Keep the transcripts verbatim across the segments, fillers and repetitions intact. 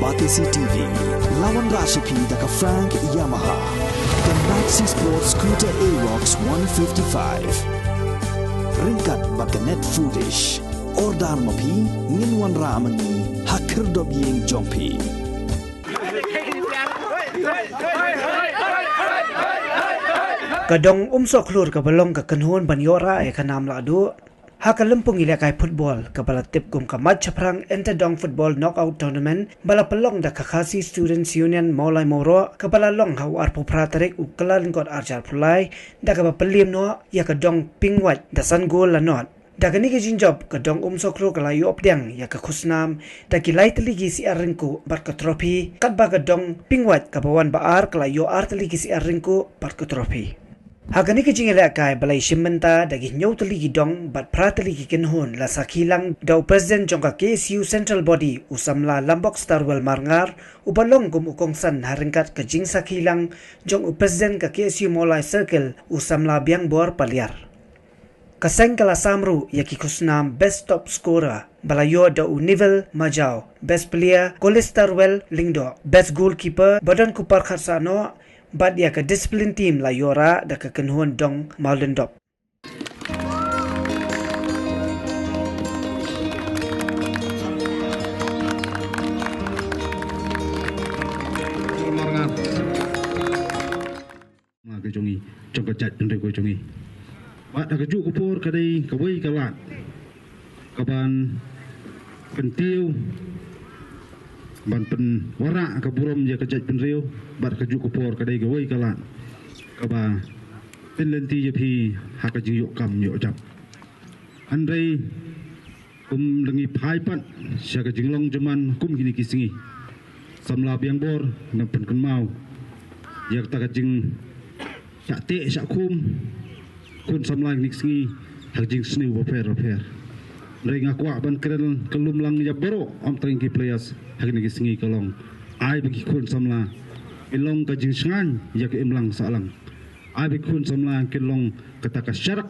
Batesi T V, la wanrah sha phi da ka Frank Yamaha, ka Maxi Sport Scooter Aerox one fifty-five. Ryngkat bad ka Net Foodish. Order ma phi, ngin wanrah ma ngi ha khyrdop ïing jong phi. Ka dong Umsohkhlur kaba long ka kynhun ban ïoh rah ïa ka nam lahduh ha ka lympung ïalehkai football kaba la tip kum ka Mait Shaphrang Inter Dong Football Knockout Tournament, ba la pynlong da ka Khasi Students Union Mawlai Mawroh, kaba la long ha u arphew phra tarik u Kyllalyngkot arhajar arphew lai, da kaba pynliem noh ïa ka dong Pingwait da san gol la nod. Da kane ka jingjop, ka dong Umsohkhlur ka la ïoh pdiang ïa ka khusnam da ki lai tylli ki syiar ryngkuh bad ka trophy, katba ka dong Pingwait kaba wan ba ar ka la ïoh ar tylli ki syiar ryngkuh bad ka trophy. Ha kane ka jingïalehkai ba la ïashim bynta da ki hynñiew tylli ki dong bad phra tylli ki kynhun, la sakhi lang da u President jong ka K S U Central Body, u samla Lambok Starwell Marngar, uba long kum u kongsan ha ryngkat ka jingsakhi lang jong u President ka K S U Mawlai Circle, u samla Biangbor Paliar. Ka seng ka la sam ruh ïa ki khusnam Best Top Scorer ba la ïoh da u Nivel Majaw, Best Player Kolistarwell Lyngdoh, Best Goalkeeper Badonkupar Kharsahnoh, bad ïa ka Discipline Team la ïoh rah da ka kynhun dong Mawlyndop. Nga ka jong ngi, jong ka jaitbynriew ka jong ngi. Bad ha kajuh ka por ka dei kawei ka lad kaban kyntiew, ban pynwanrah ka burom ïa ka jaitbynriew. Bad ha kajuh ka por ka dei kawei ka lad kaba pynlynti ïa phi ha ka jingïoh kam ïoh jam. Hynrei kum da ngi phai pat sha ka jinglong jingman kum kine ki sngi, samla Biangbor nang pynkynmaw ïa kata ka jingshah teh shah khum khun samla kine ki sngi ha ka jingsniew bapher bapher. Hynrei nga kwah ban kren kyllum lang ïa baroh, ym tang ki players, ha kine ki sngi ka long, ai ba ki khun samla kin long ka jingshngaiñ ïa ka imlang sahlang. Ai ba ki khun samla kin long kata ka sharak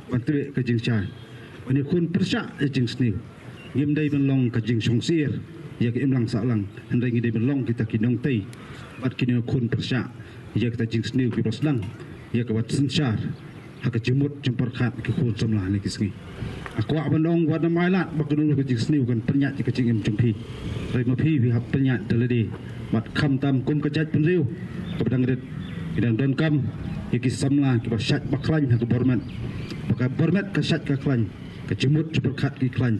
ban tbit ka jingshai, ban ïakhun pyrshah ïa ka jingsniew. Ngim dei ban long ka jingshongsyier ïa ka imlang sahlang, hynrei ngi dei ban long kita ki nongtei bad ki nongïakhun pyrshah ïa kita ki jingsniew kiba sdang ïa kaba synshar ha ka jingmut jingpyrkhat ki khun samla kine ki sngi. Nga kwah ban ong, wat nym ailad ba kano ka jingsniew kan pynïaid ïa ka jingim jong phi. Hynrei ma phi, phi hap pynïaid da lade. Bad khamtam kum ka jaitbynriew kaba dang rit, ngi dang donkam ïa ki samla kiba shait ba khlaiñ ha ka bor met. Ba ka bor met ka shait ka khlaiñ, ka jingmut jingpyrkhat ki khlaiñ.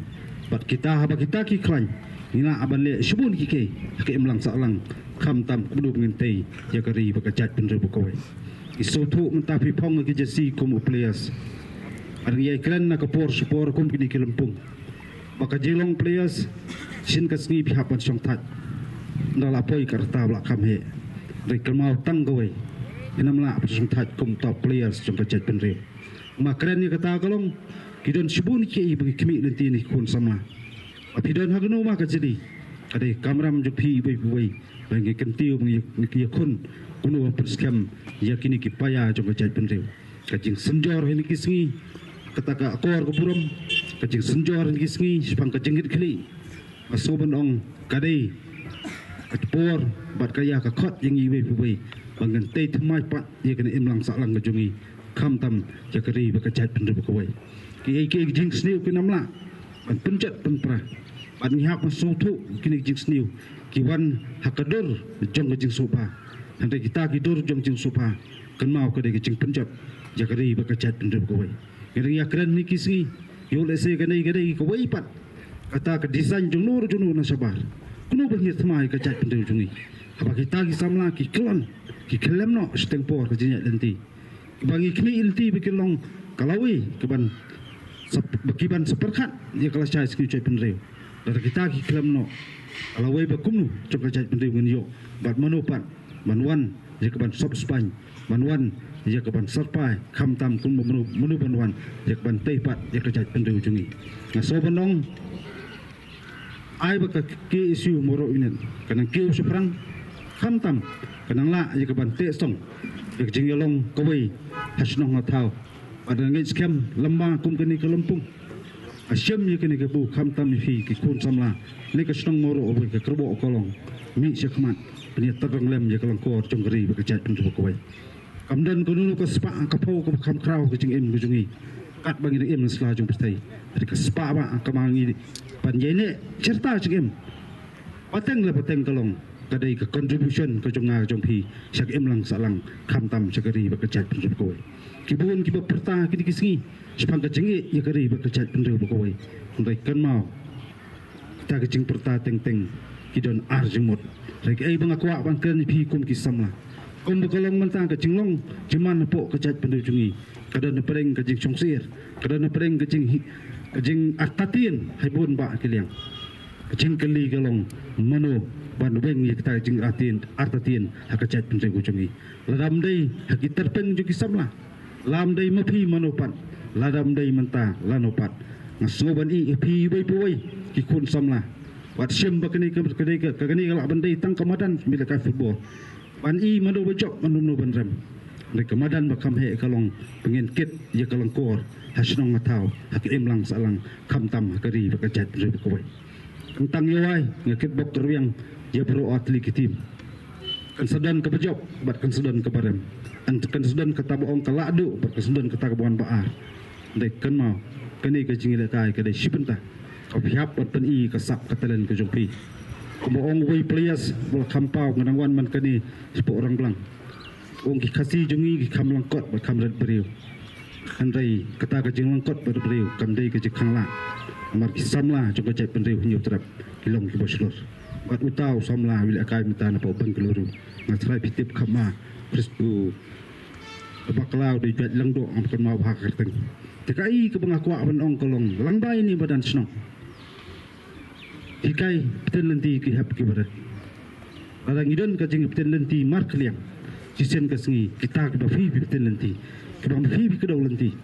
Bad kita, haba kita ki khlaiñ, ngi lah ban leh shibun ki kiei ha ka imlang sahlang, khamtam kumno ba ngin tei ïa ka ri bad ka jaitbynriew baroh kawei. Ngi sngewthuh mynta phi phong ïa ki jersey kum u players. Ar ngi ïai kren na ka por sha por kum kine ki lympung ba ka jinglong players, shisien ka sngi phi hap ban shongthait. Ynda la poi ka rta ba la kham heh, hynrei kynmaw tang kawei, phin ym lah ban shongthait kum top players jong ka jaitbynriew. Nga kren ïa kata ka long, ki don shibun kiei ba ngi khmih lynti na ki khun samla. Ba phi don ha kano ma ka jylliew, ka dei kamram jong phi iwei pa iwei ba ngin kyntiew, ba ngin ïakhun kumno ban pynskhem ïa kine ki paia jong ka jaitbynriew. Ka jingsynjor ha kine ki sngi, kata ka akor ka burom, ka jingsynjor ha kine ki sngi shaphang ka jingkitkhlieh, nga sngew ban ong ka dei ka por bad ka ïa ka khot ïa ngi iwei pa iwei ba ngin tei thymmai pat ïa kane ka imlang sahlang ka jong ngi, khamtam ïa ka ri bad ka jaitbynriew baroh kawei. Kiei kiei ki jingsniew kin ym lah ban pynjot pynpra. Bad ngi hap ban sngewthuh kine ki jingsniew ki wan ha ka dur jong ka jingsngewbha. Hynrei kita ki dur jong ka jingsngewbha, kynmaw, ka dei ka jingpynjot ïa ka ri bad ka jaitbynriew baroh kawei. Ngi dang ïakren ha kine ki sngi, ïoh lehse ka dei, ka dei kawei pat kata ka design jong no jong no na shabar, kumno ban ïathymmai ïa ka jaitbynriew jong ngi. Haba kita ki samla ki khlem, ki khlem noh shiteng por ka jingïaid lynti, ba ngi khmih lynti ba kin long ka lawei kaban sa, ba ki ban sa pyrkhat ïa ka lashai sngi u jaitbynriew. Lada kita ki khlem noh, ka lawei ba kumno jong ka jaitbynriew ngin ïoh, bad mano pat ban wan ïa kaban sop spaiñ, ban wan ïa kaban sarpai, khamtam kumno, mano, mano ban wan ïa kaban tei pat ïa ka jaitbynriew jong ngi. Nga sngew ban ong, ai ba ka K S U Mawroh Union kan nang kiew shaphrang, khamtam kan nang lah ïa kaban teh song ïa ka jingïalong kawei ha shnong ha thaw. Bad ngi ngeit skhem lem bad kum kane ka lympung, Ka shem ïa kane ka bu khamtam ïa phi ki khun samla ne ka shnong Mawroh ba ka kyrboh ka long mih sha khmat ban ïa tyrong lem ïa ka lyngkor jong ka ri bad ka jaitbynriew kawei. Kam don kano ka spah ka phew kaba kham khraw ka jingim ka jong ngi. Katba ngi dang im na sla jong pyrthei, hynrei ka spah ba ka ma ngi ban ïaineh shirta jingim. Pateng la pateng ka long ka dei ka contribution ka jong nga ka jong phi sha ka imlang sahlang khamtam sha ka ri bad ka jaitbynriew kawei. Ki bun kiba pyrta kine ki sngi shaphang ka jingeh ïa ka ri bad ka jaitbynriew kawei. Hynrei kynmaw, kita ki jingpyrta teng teng ki don ar jingmut. Hynrei kaei ba nga kwah ban kren ïa phi kum ki samla, kum ba ka long mynta ka jinglong jingman hapoh ka jaitbynriew jong ngi, ka don hapdeng ka jingsngewsih, ka don hapdeng ka jing, ka jingartatien ha bun bah ki liang. Ka jingkylli ka long mano ban weng ïa kita ki jingartatien, artatien ha ka jaitbynriew ka jong ngi. Lada ym dei ha ki tyrpeng jong ki samla, lada ym dei ma phi mano pat, lada ym dei mynta lano pat. Nga sngew ban ïeh ïa phi iwei pa iwei ki khun samla. Wat shem ba kane ka, kane ka, kane ka lah ban dei tang ka madan ba lehkai football ban ïeh mano ba jop, mano mano ban rem. Hynrei ka madan ba kham heh ka long ba ngin kit ïa ka lyngkor ha shnong ha thaw, ha ka imlang sahlang, khamtam ha ka ri bad ka jaitbynriew kawei. Tang ïa wai nga kit bok kyrwiang ïa baroh ar tylli ki team. Kan sa don kaba jop bad kan sa don kaba rem. Kan sa don kata ba ong ka lah duh bad kan sa don kata kaba wan ba ar. Hynrei kynmaw, kane ka jingïalehkai ka dei shi bynta. Ka phi hap ban pyni ka sap ka talent ka jong phi. Kumba ong uwei players ba la kham paw, nga dang wan man kane shapoh Rangblang. Ong ki Khasi jong ngi ki kham lyngkot bad kham rit briew. Hynrei kata ka jinglyngkot bad rit briew kam dei ka jingkhang lah. Namar ki samla jong ka jaitbynriew Hynñiewtrep ki long kiba shlur. Bad uta u samla ba lehkai mynta napoh Bengaluru, nga tharai phi tip kham ma, Chris, u bakla u dei u jait langdoh, ngam kynmaw bha ka kyrteng. Te kaei kaba nga kwah ban ong ka long, lyngba ine i madan shnong, hikai, pynlynti ki hep ki barit. Lada ngi don ka jingpynlynti markylliang, shisien ka sngi kita kiba phi phi pynlynti, kiba phi phi kdew lynti,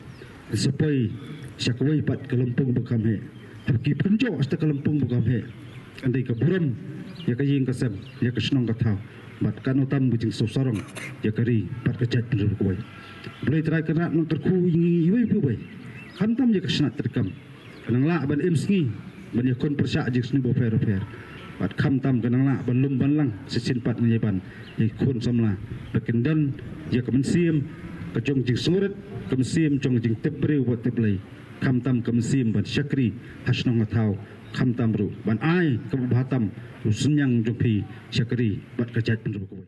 sa poi sha kawei pat ka lympung ba kham heh. Haba ki pynjop sha ka lympung ba kham heh, kan dei ka burom ïa ka ïing ka sem, ïa ka shnong ka thaw, bad katno tam ka jingsngewsarong ïa ka ri bad ka jaitbynriew kawei. Blei Trai Kynrad un kyrkhu ïa ngi iwei pa iwei, khamtam ïa ka shnat treikam. Kan nang lah ban im sngi ban ïakhun pyrshah jingsniew bapher bapher. Bad khamtam kan nang lah ban lum ban lang shisien pat ngan ïa ban ïa ki khun samla ba kin don ïa ka mynsiem ka jong jingsngewrit, ka mynsiem jong jingtip briew bad tip Blei, khamtam ka mynsiem ban shakri ha shnong ha thaw, khamtam ruh ban ai kaba bha tam u synñiang jong phi sha ka ri bad ka jaitbynriew kawei.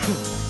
Thank you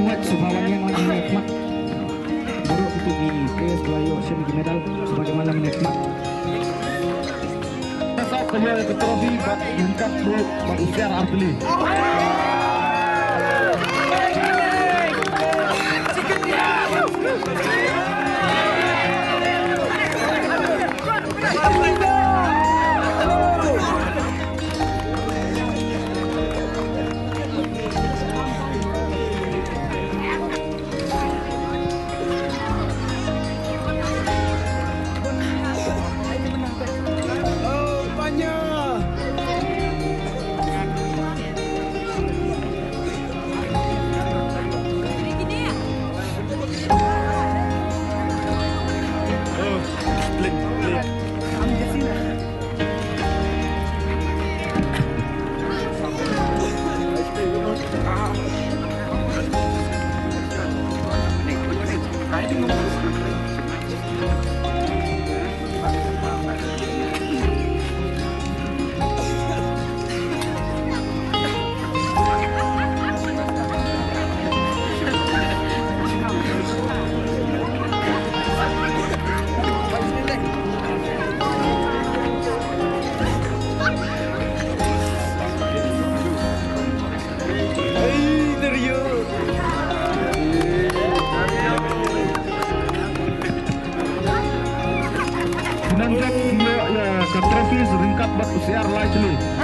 much, sngewbha wan ïeng lang ïa khmat. Baroh kito ki players ba la ïoh shim ki medal, sngewbha wan lang ïa khmat. Sa ka ïoh ïa ka trophy bad ryngkat bad u Siar Artylli. Ngan jop ïa ka trophy ryngkat bad u Siar Lai Tylli.